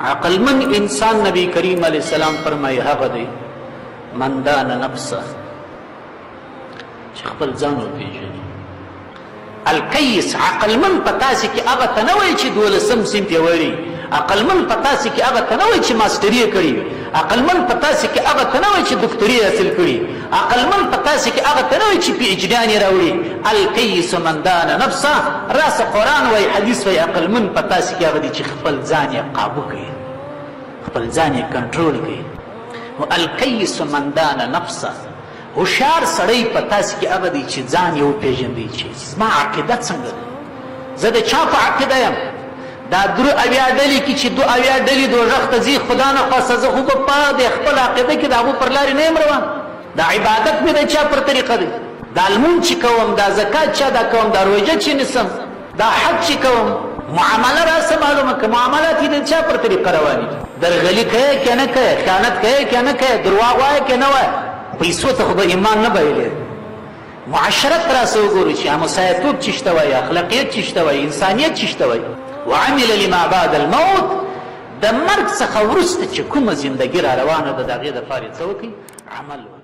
عقلمن انسان نبی کریم علیه السلام فرمایي هغه دی من دان نفسه، چې خپل ځان وپېژني. الکیس عقلمن په تاسې کې هغه ته نه وایي چې دولسم صنف یې ویلي، عقلمن په تاسې کې هغه ته نه وایي چې ماسټري یې کړې وي، عقلمن په تاسې کې هغه ته نه وایي چې دوکتوري یې حاصل کړي، عقلمن په تاسې کې هغه ته نه وایي چې پي ایچ ډیان یې راوړي. الکیس من دان نفسه، راسه قرآن وایي، حدیث وایي، عقلمن په تاسې کې هغه دی چې خپل ځان یې قابو کړي، خپل ځان یې کنټرول کړي. نو الکیس من دان نفسه، هوښیار سړی په تاسې کې هغه دی چې ځان یې وپېژندی چې زما عقیده څنګه ده، زه د چا په عقیده یم. دا درو اویا ډلې کې چې دو اویا ډلې دوږخ ته ځي، خدا نه خواسته زه خو به په د خپل عقیده کې د هغو پر لارې نه یم روان. دا عبادت مې د چا پر طریقه دی، دا لمونځ چې کوم، دا زکات چې ادا کوم، دا روژه چې نیسم، دا حج چې کوم، معامله راسه معلومه که معاملات یې د چا پر طریقه روانې دي. درغلي کوې که نه کوې، خیانت کوې که نه کوې، درواغ وایې که نه وایې، پیسو ته خو به ایمان نه بایلې. معاشرت راسه وګورو چې همسایتوب چې شته وایي، اخلاقیت چې شته وایي، انسانیت چې شته وایي. وعمل لما بعد الموت، د مرګ څخه وروسته چې کومه زندګي را روانه ده د هغې دپاره یې څه وکړي؟ عمل وکړي.